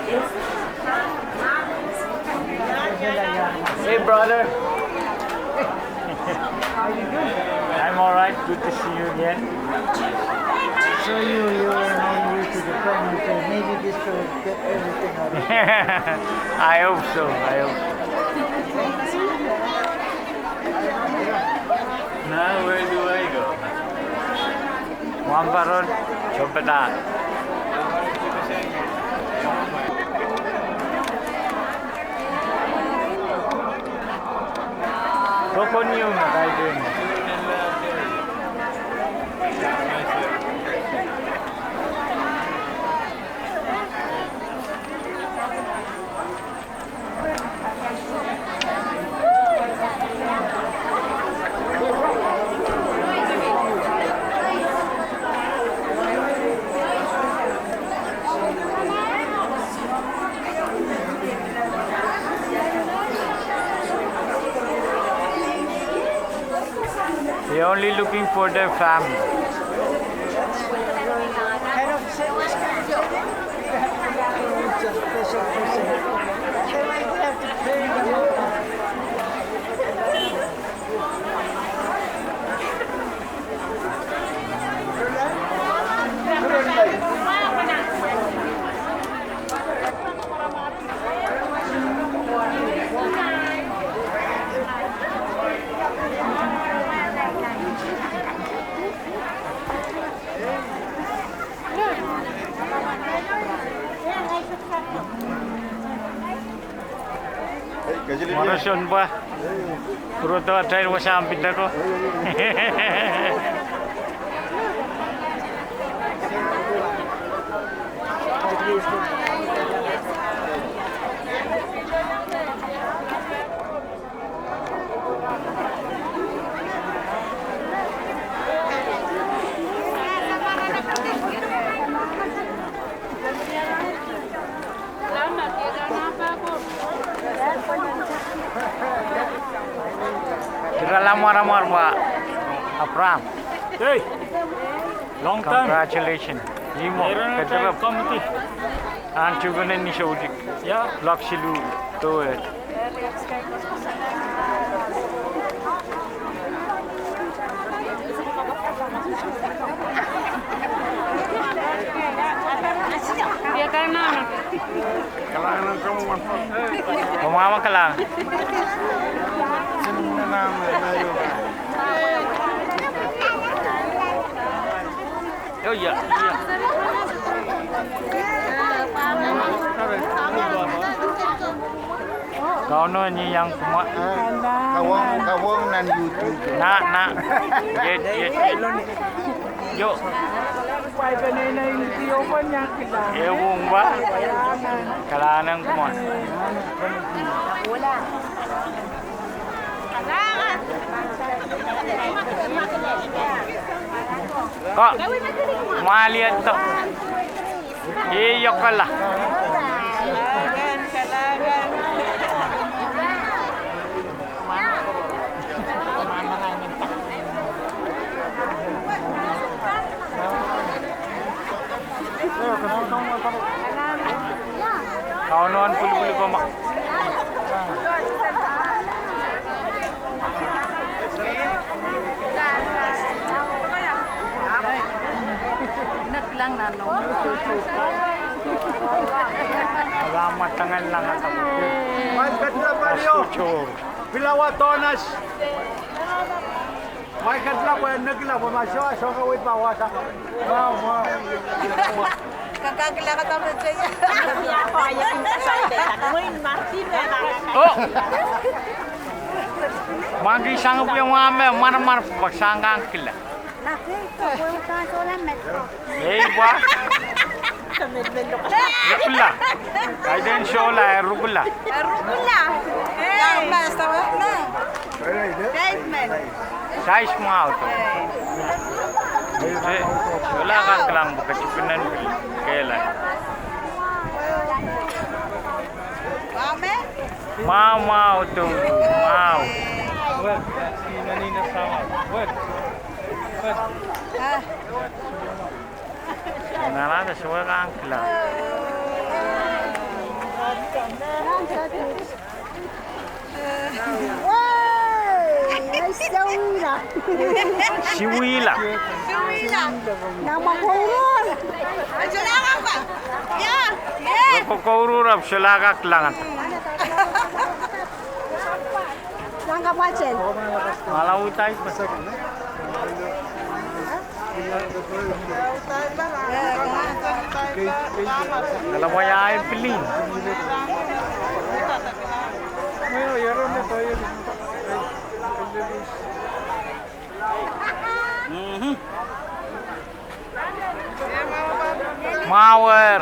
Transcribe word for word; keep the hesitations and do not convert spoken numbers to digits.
Hey, brother. How you doing? I'm all right. Good to see you again. So you, you were on your way to Japan. You said maybe this will get everything out of it. I hope so. I hope so. Now where do I go? Wahnpoaron, sounpadahk. Pokon ieu me kaidehn. They're only looking for their family. Mware sounpar, pwurodo atail wasa pideko. Ira lamwaramwar wa Abraham. Hey, long time. Congratulations. Ih mwo, Aaron, ketirap. Committee. Ahn tuhkehn ni soutik. Yeah. Lok siluh, towe. Komw ahmw kalahngan. Oh, yeah, yeah. Kauno en iang kumwa. Kawong, kawong nan YouTube. Na, na. Yet, yet, yet. Yo. Ehu mwa. Kalahngan kumwa. Ko, mwahliel do. Ih, yokola. Kauno en pwulopwul komwi. Pilawa Tonas. Mwaiketla pwe nekila pwe ma soh, soh kawit ma wasa. Wow, wow. Kakakila kata pwe saya. Oh. Maki sang pwe mwa me, mwaramwar pwe sang kang kila. Ei, wa. Rukula. Kaidehn sohla, eh, rukula. Rukula. Ei. Sais mwahu. Ei, sohla kak kilang pwe ketipenen kehlail. Mwahu, mwahu, mwahu. Ngalahng de sohla kak kilang. Siwihla. Siwihla. Nan mwa kouruhr. Ko-, kouruhr ahpw solahr kak langada. Langkapwatel. Mala utai. Kalapaia pilin. Mwawer.